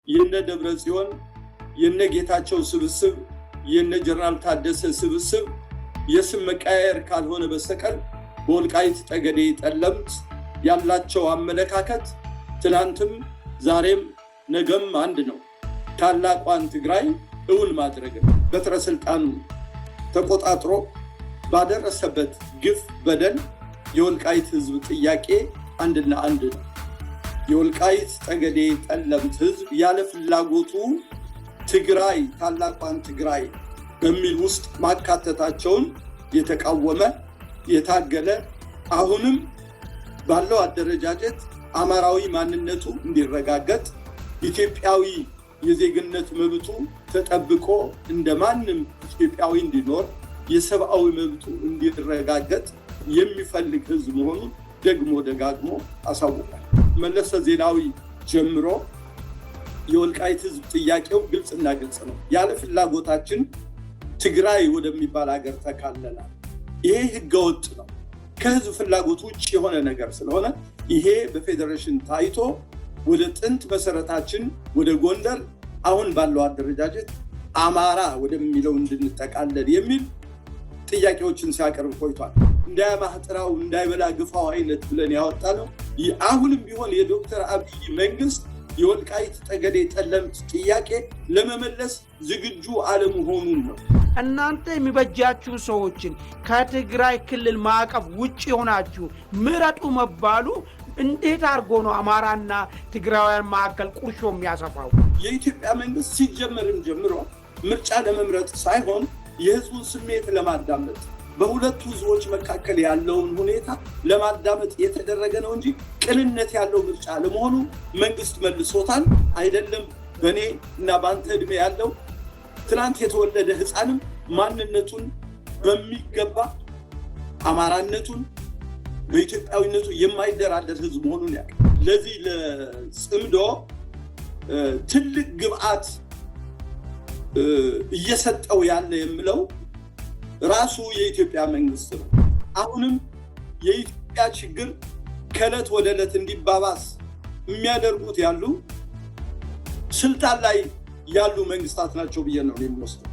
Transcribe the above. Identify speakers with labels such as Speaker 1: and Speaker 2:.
Speaker 1: የነ ደብረ ጽዮን፣ የነ ጌታቸው ስብስብ፣ የነ ጀነራል ታደሰ ስብስብ የስም መቀያየር ካልሆነ በስተቀር በወልቃይት ጠገዴ፣ ጠለምት ያላቸው አመለካከት ትናንትም ዛሬም ነገም አንድ ነው። ታላቋን ትግራይ እውን ማድረግ ነው። በትረ ስልጣኑ ተቆጣጥሮ ባደረሰበት ግፍ በደል የወልቃይት ህዝብ ጥያቄ አንድና አንድ ነው። የወልቃይት ጠገዴ ጠለምት ህዝብ ያለ ፍላጎቱ ትግራይ፣ ታላቋን ትግራይ በሚል ውስጥ ማካተታቸውን የተቃወመ፣ የታገለ፣ አሁንም ባለው አደረጃጀት አማራዊ ማንነቱ እንዲረጋገጥ፣ ኢትዮጵያዊ የዜግነት መብቱ ተጠብቆ እንደ ማንም ኢትዮጵያዊ እንዲኖር፣ የሰብአዊ መብቱ እንዲረጋገጥ የሚፈልግ ህዝብ መሆኑን ደግሞ ደጋግሞ አሳውቋል። መለሰ ዜናዊ ጀምሮ የወልቃይት ህዝብ ጥያቄው ግልጽና ግልጽ ነው። ያለ ፍላጎታችን ትግራይ ወደሚባል ሀገር ተካለናል። ይሄ ህገወጥ ነው። ከህዝብ ፍላጎት ውጭ የሆነ ነገር ስለሆነ ይሄ በፌዴሬሽን ታይቶ ወደ ጥንት መሰረታችን ወደ ጎንደር፣ አሁን ባለው አደረጃጀት አማራ ወደሚለው እንድንጠቃለል የሚል ጥያቄዎችን ሲያቀርብ ቆይቷል። እንዳያማህጥራው እንዳይበላ ግፋው አይነት ብለን ያወጣ ነው። አሁንም ቢሆን የዶክተር አብይ መንግስት የወልቃይት ጠገዴ ጠለምት ጥያቄ ለመመለስ ዝግጁ አለመሆኑን ነው።
Speaker 2: እናንተ የሚበጃችሁ ሰዎችን ከትግራይ ክልል ማዕቀፍ ውጭ የሆናችሁ ምረጡ መባሉ እንዴት አድርጎ ነው አማራና ትግራውያን መካከል ቁርሾ የሚያሰፋው?
Speaker 1: የኢትዮጵያ መንግስት ሲጀመርም ጀምሮ ምርጫ ለመምረጥ ሳይሆን የህዝቡን ስሜት ለማዳመጥ፣ በሁለቱ ህዝቦች መካከል ያለውን ሁኔታ ለማዳመጥ የተደረገ ነው እንጂ ቅንነት ያለው ምርጫ ለመሆኑ መንግስት መልሶታል። አይደለም በእኔ እና በአንተ ዕድሜ ያለው ትናንት የተወለደ ህፃንም ማንነቱን በሚገባ አማራነቱን በኢትዮጵያዊነቱ የማይደራደር ህዝብ መሆኑን ያውቃል። ለዚህ ለጽምዶ ትልቅ ግብአት እየሰጠው ያለ የምለው ራሱ የኢትዮጵያ መንግስት ነው። አሁንም የኢትዮጵያ ችግር ከዕለት ወደ ዕለት እንዲባባስ የሚያደርጉት ያሉ ስልጣን ላይ ያሉ መንግስታት ናቸው ብዬ ነው የሚወስደው።